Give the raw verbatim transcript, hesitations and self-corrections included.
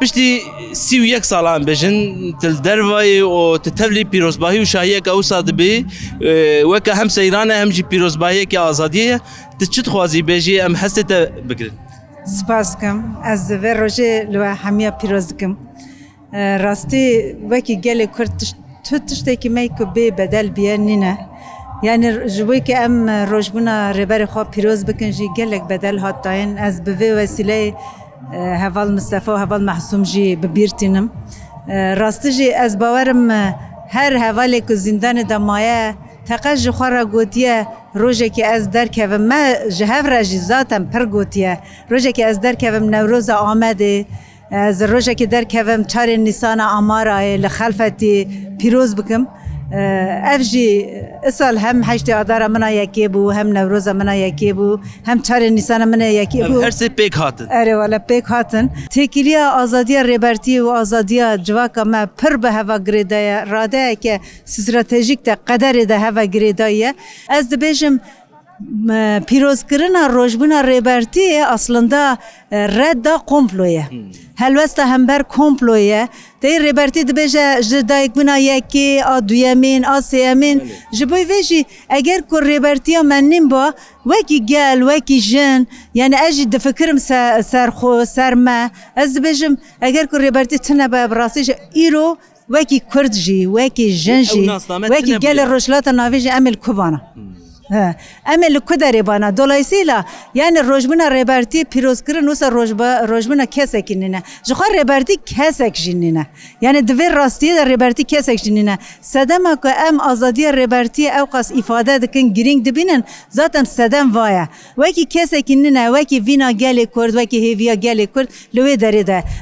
Piştî sî û yek salan bêjin, tu li dervayê û tu tevlî pîrozbahî û şahiyeke wisa dibî, e, weke hem seyran e hem jî pîrozbahiyeke azadiyê ye. Tu çi dixwazî bêjî, em hestê te bigirin? Spas dikim. Ez vê rojê li we hemiya pîroz dikim. E, rastî wekî gelê Kurd tişt-, tu tiştekî me ku bê bedel biye nîne. Yani ji bo ke em rojbûna rêberê xwe pîroz bikin jî gelek bedel hat dayîn. Ez bi vê wesîleyê, e, heval Mistefa û heval Mehsûm jî bi bîr tînim. E, rastî jî ez bawerim, e, her hevalê ku zîndanê de maye, teqez ji xwe re gotiye, rojekê ez derkevim. Me ji hev re jî zaten pir gotiye, rojekê ez derkevim Newroza Amedê, ez rojekê derkevim çarê Nîsana Amarayê li Xelfetî pîroz bikim. Ev jî isal hem heştê Adara min a yekê bû, hem Newroza min a yekê bû, hem çarê Nîsana min a yekê bû. Ev her sê pêk hatin. Erê wele pêk hatin. Têkiliya azadiya Rêbertiyê û azadiya civaka me pir bi heva girêdaye. Radeyeke stratejîk de qederê de heva girêdaye. Ez dibêjim, m-, pîrozkirina rojbûna Rêbertiyê aslında, e, redda komplo ye. Hmm. Helwesta hember komplo ye. Tê Rêbertî dibêje ji dayikbûna yekê, a duyemîn, a sêyemîn. Belê. Ji bo vê jî eger ku Rêbertiya me nîn ba, wekî gel, wekî jin, yani ez jî difikirim se-, ser xwe, ser me. Ez dibêjim, eger ku Rêbertî tune be, bi rastî jî îro wekî Kurd jî, wekî jin jî, wekî gelê Rojhilata Navîn jî em ê li ku bana? Hmm. He. Em ê li ku derê bana? Dolayısıyla, yani rojbûna Rêbertî pîrozkirin wisa rojba-, rojbûna kesekî nîne. Ji xwe Rêbertî kesek jî nîne. Yani di vê rastiyê de Rêbertî kesek jî nîne. Sedema ku em azadiya Rêbertiyê ewqas îfade dikin, girîng dibînin, zaten sedem va ye. Wekî kesekî nîne, wekî vîna gelê Kurd, wekî hêviya gelê Kurd li wê derê de.